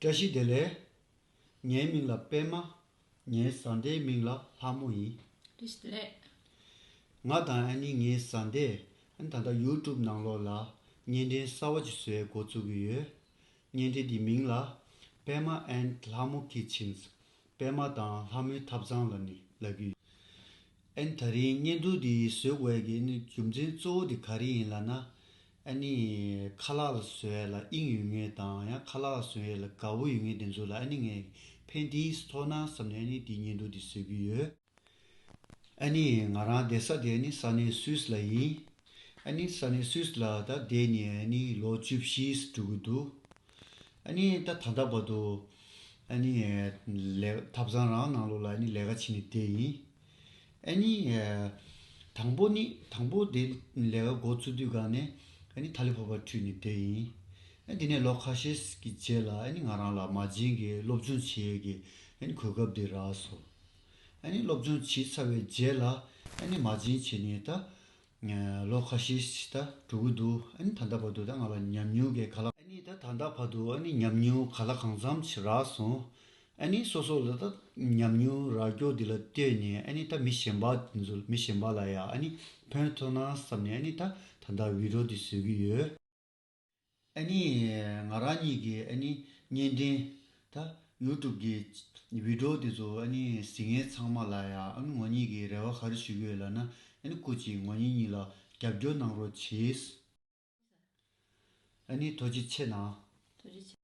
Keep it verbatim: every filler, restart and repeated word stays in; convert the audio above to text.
བཀྲ་ཤིས་བདེ་ལེགས། ངའི་མིང་ལ་པད་མ། ངའི་བཟའ་ཟླའི་མིང་ལ་ལྷ་མོ་ཡིན། བཀྲ་ཤིས་བདེ་ལེགས། ང་དང་ཨ་ནི་ངའི་བཟའ་ཟླས་ཨ་ནི་ད་ལྟ་ཡུ་ཊུབ་ནང་ལོགས་ལ་བརྙན་འཕྲིན་གསར་བ་ཅིག་བཟོ་ཡའི་འགོ་བཙུགས་ཀྱི་ཡོད། བརྙན་འཕྲིན་འདིའི་མིང་ལ་པད་མ་ཨེན་ལྷ་མོ་ཀི་ཆེན། པད་མ་དང་ལྷ་མོའི་ཐབ་ཚང་ལ་ནི་ལབ་ཀྱི་ཡོད། ཨ་ནི་ད་རིང་བརྙན་ཐུང་འདི་བཟོ་དགོས་ཡ་གི་ཨ་ནི་རྒྱུ་མཚན་གཙོ་བོ་དེ་ག་རེ་ཡིན་ལབ་ན། ཨ་ནི་ཁ་ལག་ལ་བཟོ་ཡ་ལ་དབྱིངས་ཡོད་མཁན་དང་ཡང་ཁ་ལག་ལ་བཟོ་ཡ་ལ་དགའ་བོ་ཡོད་མཁན་དེ་ཚོ་ལ་ཨ་ནི་ངས་ཕན་བདེ་ཐོགས་ན་བསམ་ནས་ཨ་ནི་འདི་བརྙན་ཐུང་འདི་བཟོ་གི་ཡོད། ཨ་ནི་ང་རང་བསྡད་ས་དེ་ཨ་ནི་ས་གནས་སུད་སི་ལ་ཡིན། ཨ་ནི་ས་གནས་སུད་སི་ལ་ད་བསྡད་ནས་ཨ་ནི་ལོ་བཅུ་བཞི་འགྲོ་གི་འདུག་ཨ་ནི་ད་ད་ལྟ་བར་དུ་ཨ་ནི་ལས་ཐབ་ཚང་རང་ནང་ལོགས་ལ་ཨ་ནི་ལས་ཀ་བྱེད་ནས་བསྡད་ཡིན། ཨ་ནི་དང་པོ་ནི་དང་པོ་དེ་ལས་ཀ་འགོ་ཚུགས་དུས་སྒང་ནས་ཨ་ནི་ཐ་ལི་ཕོ་པ་ཁྲུས་ནས་བསྡད་ཡིན། ཨ་དེ་ནས་ལོ་ཁ་ཤས་ཀྱི་རྗེས་ལ་ཨ་ནི་ང་རང་ལ་མ་བྱན་གྱི་སློབ་སྦྱོང་བྱེད་ཡས་ཀྱི་ཨ་ནི་གོ་སྐབས་དེ་རག་སོང་། ཨ་ནི་སློབ་སྦྱོང་བྱས་ཚར་བའི་རྗེས་ལ་ཨ་ནི་མ་བྱན་བྱས་ནས་ད་ལོ་ཁ་ཤས་ཤིག་ད་འགྲོ་གི་འདུག་ཨ་ནི་ད་ལྟ་བར་དུ་ད་ང་ལ་ཉམས་མྱོང་གི་ག་ལ་ཨ་ནི་ད་ད་ལྟ་བར་དུ་ཨ་ནི་ཉམས་མྱོང་ག་ལ་གང་འཚམ་ཞིག་རག་སོང་། ཨ་ནི་སོ་སོ་ལ་ད་ཉམས་མྱོང་རག་རྒྱུ་འདི་ལ་བརྟེན་ནས་ཨ་ནི་ད་མི་གཞན་པ་འདི་ཚོ་མི་གཞན་པ་ལ་ཡང་ཨ་ནི་ཕན་ཐོགས་ན་བསམ་ནས་ཨ་ནི་ད་ད་ལྟ་བི་ཌིའོ་འདི་བཟོ་གི་ཡོད། ཨ་ནི་ང་རང་གཉིས་ཀྱི་ཨ་ནི་བརྙན་འཕྲིན་ད་ཡུ་ཊུབ་ཀྱི་བི་ཌིའོ་འདི་ཚོ་ཨ་ནི་གཟིགས་མཁན་ཚང་མ་ལ་ཡང་ཨ་ནི་ངེད་གཉིས་ཀྱི་རེ་བ་ག་རེ་ཞུ་གི་ཡོད་ལབ་ན། ཨ་ནི་སྐུ་མཁྱེན་ངེད་གཉིས་གཉིས་ལ་རྒྱབ་སྐྱོར་གནང་རོགས་གྱིས། ཨ་ནི་ཐུགས་རྗེ་ཆེ་གནང་། ཐུགས་རྗེ་ཆེ།